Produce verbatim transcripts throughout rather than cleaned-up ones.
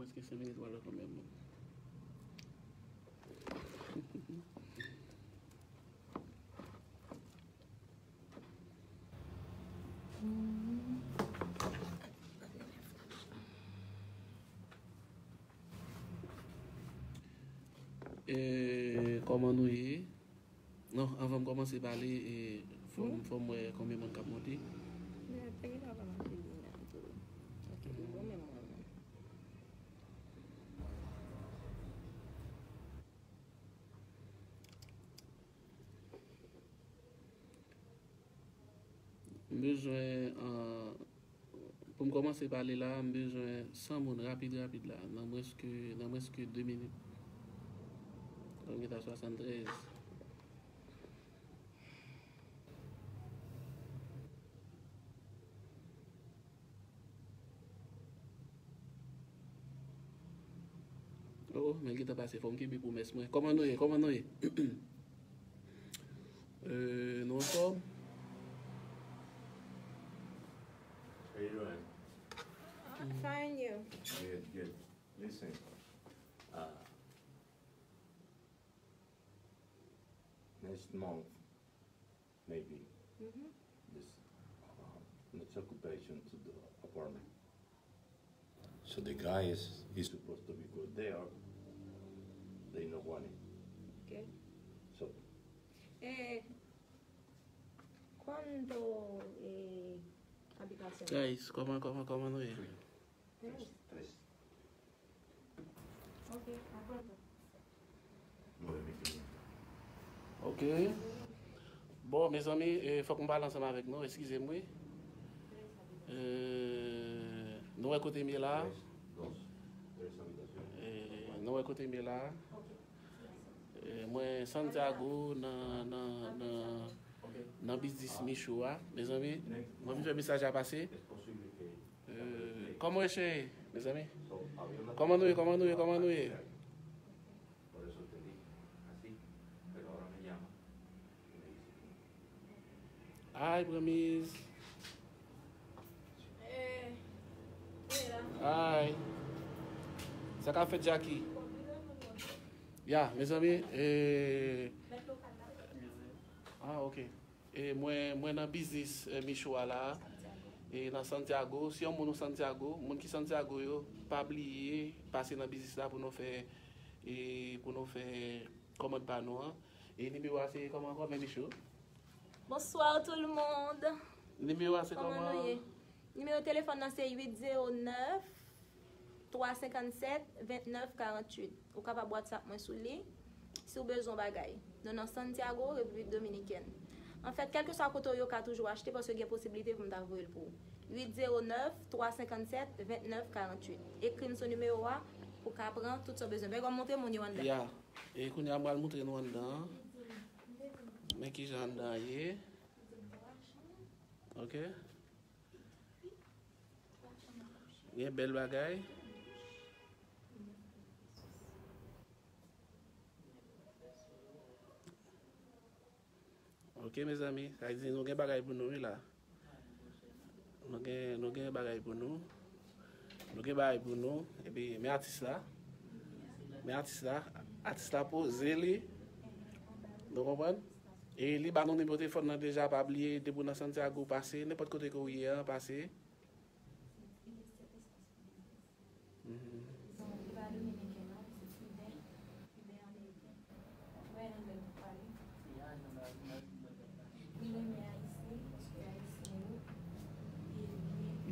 Prèske senk minit wè lè kanmenm. E, kòman nou ye? Non, anvan m kòmanse pale, e, fò m, fò m wè konbyen moun k ap monte. Men, te gentan kòmanse vin la, tou. Paske li bon, men mwen menm. M bezwen, euh, pou m kòmanse pale la, m bezwen san moun rapid, rapid la, nan mwens ke, nan mwens ke de minit. Donk, m gentan swasanntrèz. Oh, oh, men l gentan pase, fò m kenbe pwomès mwen. Kòman nou ye? Kòman nou ye? Euh, nou anfòm? How you doing? I'm fine, you? Good, good. Listen, uh, next month, maybe. Mm-hmm. This, uh, next occupation to the apartment. So the guy is, is supposed to be go there. They no want it. Okay. So. Eh, quando, eh, abitación? Guys, kòman, kòman, kòman nou ye? Tres. Tres. Ok, a pronto. Ok. Bon, mezanmi, eh, fòk m pale ansanm avèk nou, eskize m, wi. Eh, nou wè kote m ye la? Eh, nou wè kote m ye la? Eh, mwen Santiago nan, nan, nan, nan biznis Michou a. Mezanmi, mwen vin fè mesaj la pase. Euh, kòman w ye, cheri, mezanmi? Kòman nou ye, kòman nou ye, kòman nou ye? Hi, Promise. Hi. Sa k ap fèt, Jackie? Ya, mezanmi, eh, ah, ok. E mwen, mwen nan biznis, eh, Michou a la, e nan Santiago. Si yon moun ou Santiago, moun ki Santiago yo, pa bliye pase nan biznis la pou nou fè, e pou nou fè kòmand pa nou an. E nimewo a se kòman ankò, men Michou? Bonsoir tout le monde. Nimewo a se kòman? Kòman nou ye? Nimewo telefòn nan se uit zewo nèf, twa senkann sèt, vennèf karannwit. Ou kapab WhatsApp mwen sou li si w bezwen yon bagay. Nou nan Santiago, Repiblik Dominikèn. Anfèt, kèlkeswa kote w ye, w ka toujou achte paske gen posiblite pou m ta voye l pou ou. Uit zewo nèf, twa senkann sèt, vennèf karannwit. Ekri m sou nimewo a pou w ka pran tout sa w bezwen. Bègòm, montre moun yo anndan. Ya. E kounye a, m pral montre nou anndan an. Men kijan anndan an ye. Ok. Gen bèl bagay. Ok, mezanmi, sa vle di nou gen bagay pou nou, wi, la. Nou gen, nou gen bagay pou nou. Nou gen bagay pou nou. Epi, men atis la. Men atis la. Atis la poze li. Nou konprann? E li ba nou nimewo telefòn nan deja, pa bliye, depi w nan Santiago, pase, nenpòt kote ke w ye an, pase. Mhm.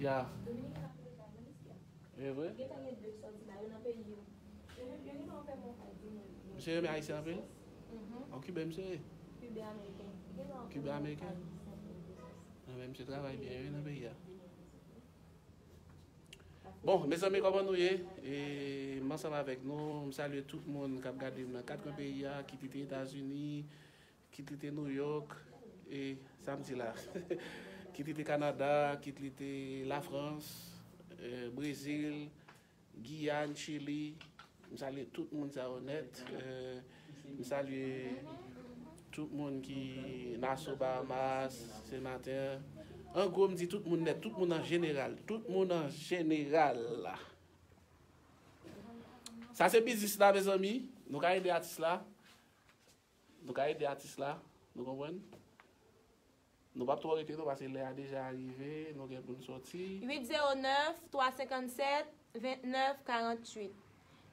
Ya. E vre? Misye renmen Ayisyen anpil? An Kiben misye ye? Kiben Ameriken. Anben, misye travay byen, wi, nan peyi a. Bon, mezanmi, kòman nou ye? E, m ansanm avèk nou, m salye tout moun k ap gade m nan kat kwen peyi a, kit li te Etazini, kit li te New York, e, sa m di la, kit li te Kanada, kit li te Lafrans, e, Brezil, Giyàn, Chili, m salye tout moun sa yo nèt. Euh, m salye tout moun ki Nassau, Bahamas, Saint Martin. An gwo, m di tout moun nèt, tout moun an jeneral, tout moun an jeneral. Sa se biznis la, mezanmi. Nou ka ede atis la. Nou ka ede atis la. Nou konprann? Nou p ap twò rete non, paske lè a deja rive, nou gen pou n sòti. Uit zewo nèf, twa senkann sèt, vennèf karanntuit.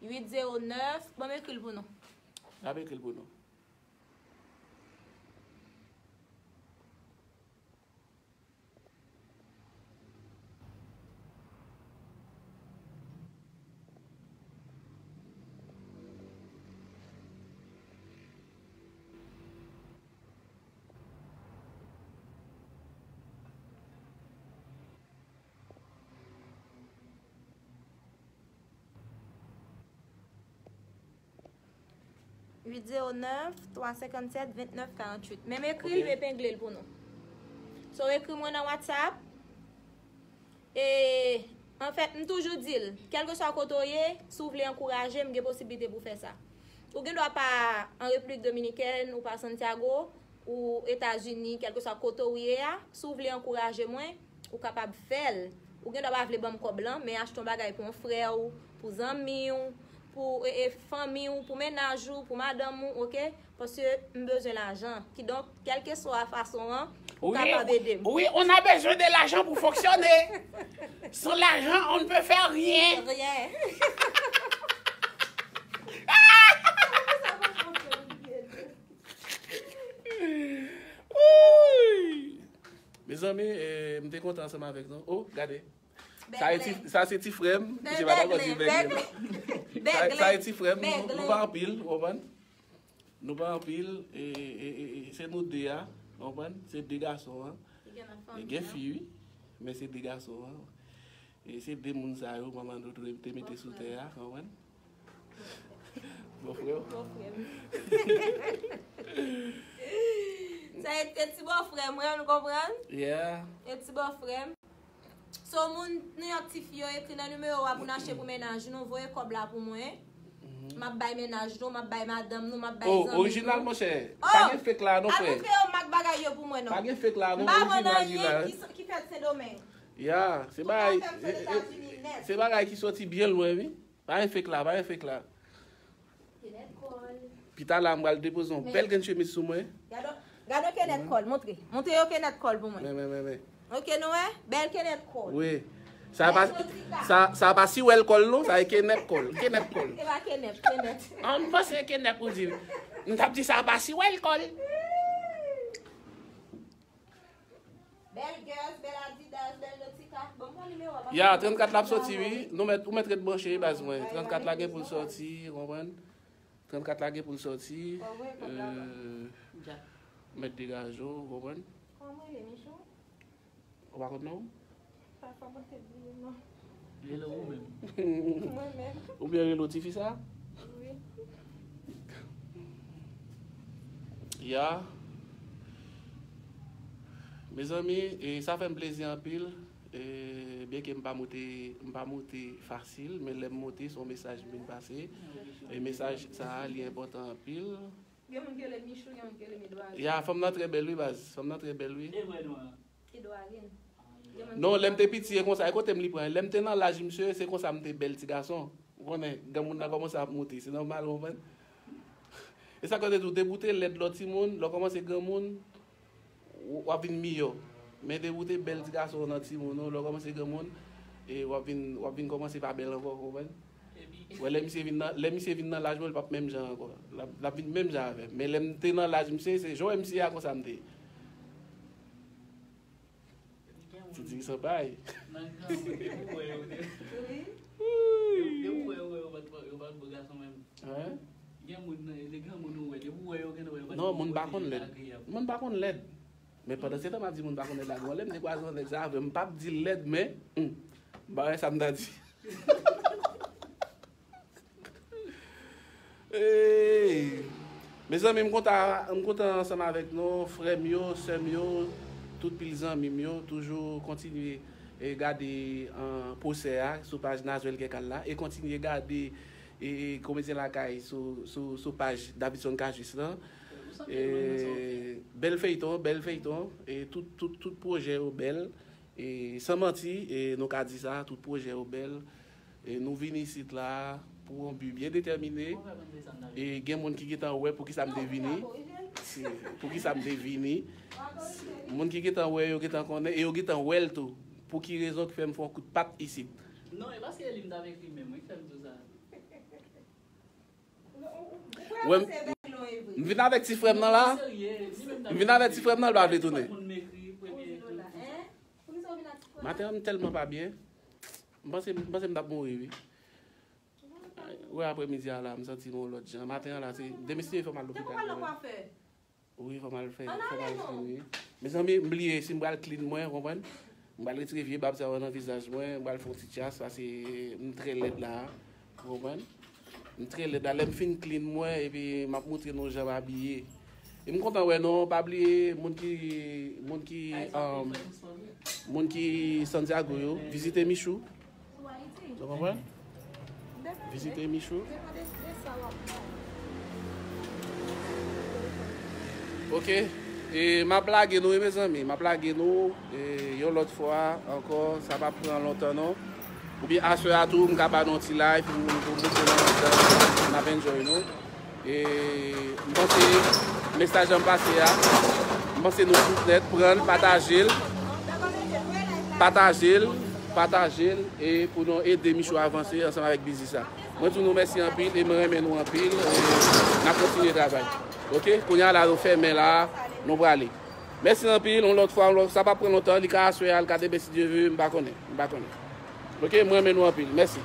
Uit zewo nèf, ban m ekri l pou nou. N ap ekri l pou nou. Uit zewo nèf, twa senkann sèt, vennèf karanntuit. Men m ekri l, m epengle l pou nou. So, ekri mwen nan WhatsApp. E, anfèt, m toujou di l, kèlkeswa kote w ye, si w vle ankouraje m, gen posiblite pou w fè sa. Ou gen dwa pa an Repiblik Dominikèn, ou pa Santiago, ou Etazini, kèlkeswa kote w ye a, si w vle ankouraje mwen, ou kapab fè l. Ou gen dwa pa vle ban m kòb lan, men achte yon bagay pou yon frè w, pou zanmi w, pou, e, e, fanmi w, pou mennaj ou, pou madanm ou, oke? Paske m bezwen lajan. Kidonk, kèlkeswa fason an, ou kapab ede m. Oui, on a besoin de l'argent pour fonctionner. Sans l'argent, on ne peut faire rien. Rien. Wouy! Mezanmi, eh, m te kontan ansanm avèk nou. Oh, gade. Sa e ti, sa se ti frè m, misye pa t ankò di bègle. Sa, sa e ti frè m, nou, nou pa anpil, ou konprann? Nou pa anpil, e, e, e, e, se nou de a, ou konprann? Se de gason an. E gen fi, wi, men se de gason an. E se de moun sa yo, manman nou te, te mete sou tè a, ou konprann? Bòfrè w? Bòfrè m. Sa e, e ti bòfrè m, wi, nou konprann? Yeah. E ti bòfrè m. So, moun New York, tifi yo, ekri nan nimewo a pou n achte pou mennaj nou, voye kòb la pou mwen. M ap bay mennaj nou, m ap bay madanm nou, m ap bay zanmi nou. Oh, orijinal, monchè. Pa gen fake la, non, frè. Al montre yo mak bagay yo pou mwen, non. Pa gen fake la, non, orijinal li la. M pa vann anyen ki, ki fèt Sendomeng. Ya, se bagay, se bagay ki soti byen lwen, wi. Pa gen fake la, pa gen fake la. Kenèt kòl. Pita la, m pral depoze yon bèl grenn chemiz sou mwen. Gade, gade kenèt kòl, montre. Montre yo kenèt kòl pou mwen. Men, men, men, men. Oke, nou wè? Bèl kenèt kòl. Wi. Sa pa, sa, sa pa si wèl kòl non, sa e kenèt kòl. Kenèt kòl. E pa kenèt, kenèt. An, m panse kenèt ou di. M t ap di sa pa si wèl kòl. Bèl Guess, bèl Adidas, bèl Nautica. Ban m pran nimewo a, pa. Ya, trannkat la ap soti, wi. Nou mèt, ou mèt ret branche, baz mwen. Trannkat la gen pou l soti, ou konprann? Trannkat la gen pou l soti. Euh, mèt degaje w, ou konprann? Kòman w rele, Michou? Ou pa konn non? Pafwa mwen te bliye non. Rele ou menm. Mwen menm. Oubyen rele w tifi sa? Wi. Ya. Mezanmi, e, sa fè m plezi anpil. E, byenke m pa moute, m pa moute fasil, men lè m moute, se yon mesaj m vin pase. E mesaj sa a, li enpòtan anpil. Gen moun ki rele Michou, gen moun ki rele Edouardine. Ya, fanm nan trè bèl wi, baz. Fanm nan trè bèl wi. E vre non an? Edouardine. Non, lè m te piti, e konsa, e kote m li pran. Lè m te nan laj misye, se konsa m te bèl ti gason. Ou konnen, granmoun nan kòmanse ap moute, se nòmal, ou konprann? E sa k fè w te di w, depi w te lèd lè w timoun, lè w kòmanse granmoun, w, w ap vin miyò. Men depi w te bèl ti gason nan timoun ou, lè w kòmanse granmoun, e w ap vin, w ap vin kòmanse pa bèl ankò, ou konprann? Wè, lè misye vin nan, lè misye vin nan laj mwen, li p ap menm jan ankò. L ap, l ap vin menm jan avè m. Men lè m te nan laj misye, se jan w wè misye a, konsa m te ye. Ti dirijan bay. Nan granmoun, depi w wè yo, depi w wè yo, yo, yo pa t, yo pa t bo gason menm. Gen moun nan, se granmoun ou wè, depi w wè yo, gen wè yo pa t bo kote agreab. Moun pa konn lèd. Men pandan se tan m ap di moun pa konn lèd la, gen yon lè m te kwaze yon nèg sa avè m, m p ap di l lèd, men, hmm, m pa wè sa m ta di. Ey! Mezanmi, m kontan, m kontan ansanm avèk nou, frè m yo, sè m yo, tout pil zanmi m yo, toujou kontinye, e, gade, an, pwosè a sou paj Nazwèl Kèkal la, e kontinye gade, e, e, Komedyen Lakay sou, sou, sou paj Davidson Cajuste lan. E, bèl feyton, bèl feyton, e tout, tout, tout pwojè yo bèl. E, san manti, e, nou ka di sa, tout pwojè yo bèl. E, nou vin isit la, pou yon bi byen detèmine. E gen moun ki gentan wè poukisa m te vini. Si, poukisa m te vini. Moun ki gentan wè, yo gentan konnen, e yo gentan wè l tou. Pou ki rezon ki fè m fè yon kout pat isit. Non, e paske e li m t ap ekri menm, wi, ki fè m di w sa. Wè, m vin avèk ti frè m nan la. M vin avèk ti frè m nan, l pa vle tounen. Maten an, m tèlman pa byen. M panse, m panse m t ap mouri, wi. Wè, aprè midi a la, m santi m yon lòt jan. Maten an la, se demen si Dye vle fò m al lopital. Wi, fò m al fè, fò m al fini. Mezanmi, m bliye si m pral clean mwen, ou konprann? M pral retire vye bab sa yo nan vizaj mwen, m pral fè yon ti tyas, paske m trè lèd la, ou konprann? M trè lèd la, lè m fin clean mwen, epi m ap montre nou jan m abiye. E m kontan wè nou, pa bliye, moun ki, moun ki, um, moun ki Santiago yo, vizite Michou. Ou konprann? Vizite Michou. Ok. E m ap lage nou, wi, mezanmi. M ap lage nou, e, yon lòt fwa ankò. Sa p ap pran lontan, non. Oubyen aswè a tou, m ka ba nou yon ti live, pou, pou, pou, pou nou, n ap enjoy nou. E m panse mesaj an pase a, m panse nou tout nèt, pran l, pataje l, pataje l, pataje l, e pou nou ede Michou avanse ansanm avèk biznis la. Mwen di nou mèsi anpil e mwen renmen nou anpil. E n ap kontinye travay. Ok? Kounye a la, nou fèmen la, nou prale. Mèsi anpil, yon lòt fwa, yon lòt, sa pa pran lontan, li ka aswè a, li ka demen si Dye vle, m pa konnen, m pa konnen. Ok? Mwen renmen nou anpil. Mèsi.